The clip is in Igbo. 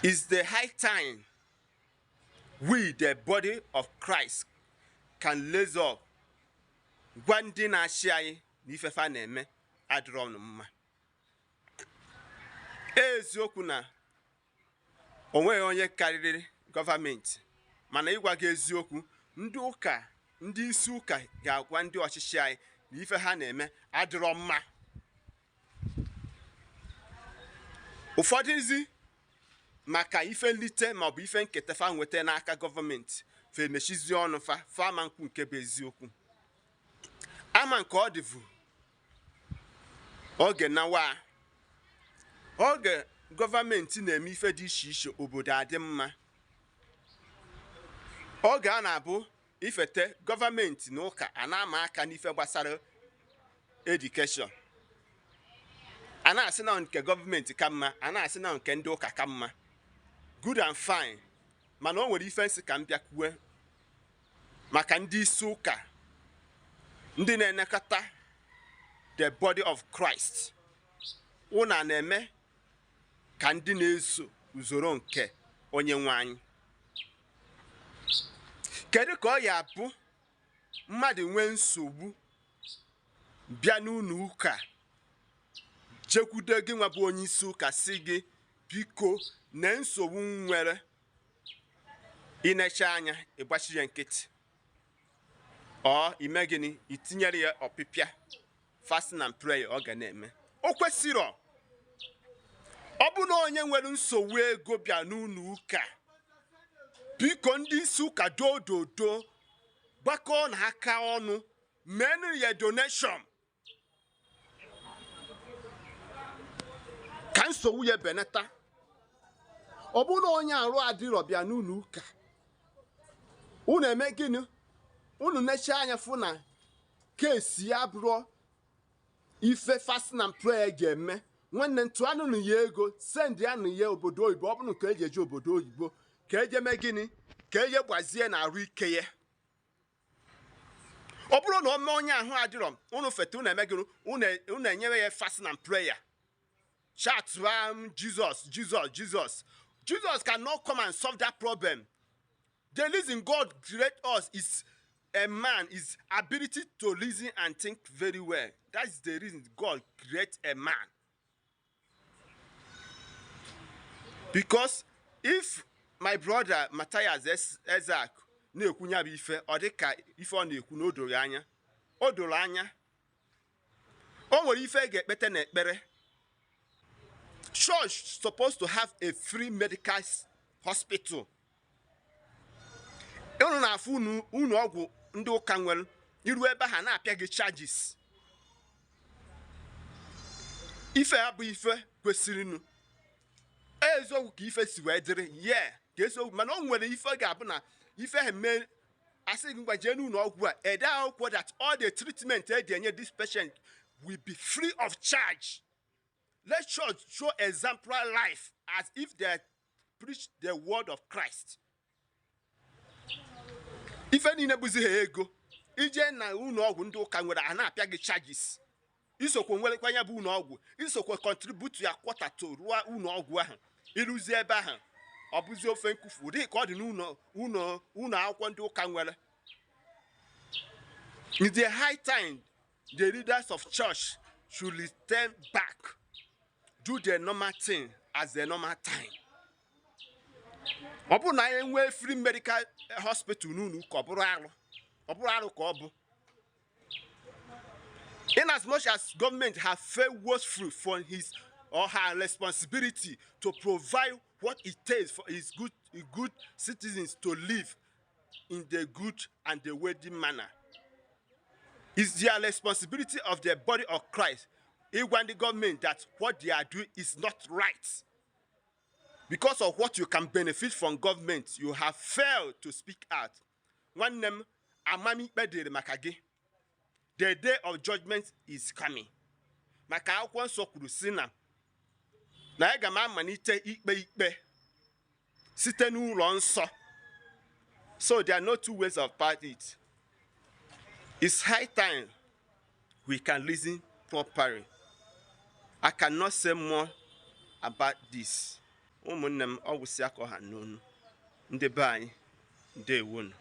It's the high time we, the body of Christ, can raise up gwa ndị na-achị anyị na ife fa na-eme adịrọ mma. Eziokwu na o nweghị onye karịrị gọọmenti, mana ịgwa gị eziokwu, ndị ụka, ndị isi ụka ga-agwa ndị ọchịchị anyị na ife ha na-eme adịrọ mma. Ụfọdụzi maka ife nlite maọbụ ife nketa fa nweta n'aka gọọmenti, fa emechizi ọnụ fa, fa ama nkwu nke bụ eziokwu. Ama nke ọ dịvu oge nawa oge gọọmenti na-eme ife dị iche iche, obodo adị mma. Oge a na-abụ ifete gọọmenti na ụka a na-ama aka n'ife gbasara edukeshọn, a na-asị na nke gọọmenti ka mma, a na-asị na nke ndị ụka ka mma. Good and fine, mana o nwere ife nsị ka m bịakwue maka ndị isi ụka, ndị na-elekọta the body of Christ. Ụna na-eme ka ndị na-eso usoro nke onye nwe anyị. Kedu ka ọ ya bụ mmadụ nwee nsogbu bịa n'ụlọ ụka, jekwude gị nwa bụ onye isi ụka, si gị biko na nsogbu nwere, inecha anya ịgbachi ya nkịtị, ọ ime gịnị, itinyere ya ọpịpịa fasting and prayer ọ ga na-eme. O kwesịrọ. Ọ bụ na onye nwere nsogbu ego bịa n'ụlọ ụka, biko ndị isi ụka dododo gbakọọ na aka ọnụ menụ ya donation ka nsogbu ya benata. Ọ bụ na onye arụ adịrọ bịa n'ụlọ ụka, unu eme gịnị? Unu necha anya fụ na kesi ya bụrụ ife fasting and prayer ga-eme. Nwanne ntụanụnụ ya ego, send ya nụ ya obodo oyibo, ọ bụrụ nke eji eje obodo oyibo ka eje mee gịnị, ka eje gbazie na arụ ike ya. Ọ bụrụ na o mee onye ahụ adịrọ, unu feta, unu eme gịnị, unu enyere ya fasting and prayer. Shout Jesus, Jesus, Jesus. Jesus cannot come and solve that problem. The reason God created us is a man, is ability to reason and think very well. That's the reason God created a man. Because if my brother Matthias Ezak na-ekwu ya bụ ife, ọ dị ka ife ọ na-ekwu na o doro anya. O doro anya. O nwere ife ga-ekpete n'ekpere. Church supposed to have a free medical hospital. Unu na-afụ unu ọgwụ ndị ụka nwere, iru ebe ha na-apịa gị charges. Ife a bụ ife kwesịrịnụ. Eziokwu ka ife si wee dịrị, yeah, ka eziokwu, mana o nwere ife ga-abụ na ife ha mee asị gị ngwa jee n'ụlọ ọgwụ a, ede akwụkwọ that all the treatment e ji enye this patient will be free of charge. Let church show exemplary life as if they preach the word of Christ. Ife niile bụzi ha ego. Ije na ụlọ ọgwụ ndị ụka nwere, a na-apịa gị charges. Isokwa nwerekwa ya bụ ụlọ ọgwụ, isokwa contribute ya kwọta to ruo ụlọ ọgwụ ahụ. Ịrụzi ebe ahụ, ọ bụzi ofe nkufu dị ka ọ dị n'ụlọ ụlọ ụlọ akwụkwọ ndị ụka nwere. In the high time, the leaders of church should return back, do the normal thing as the normal time. Ọ bụrụ na anyị nwee free medical hospital n'ụlọ ụka, ọ bụrụ arụ, ọ bụrụ arụ ka ọ bụ. In as much as government have failed woefully from his or her responsibility to provide what it takes for his good citizens to live in the good and the worthy manner. It's their responsibility of the body of Christ, ịgwa ndị government that what they are doing is not right. Because of what you can benefit from government, you have failed to speak out. Nwanne m, amamikpe dịrị maka gị. The day of judgment is coming. Maka akwụkwọ nsọ kwuru sị na na aga m amalite ikpe ikpe site n'ụlọ nsọ. So there are no two ways about it. It's high time we can listen properly. I cannot say more about this. Ụmụnne m, ọ gwụsịa ka ọ ha n'onu. Ndị be anyị, ndewonu.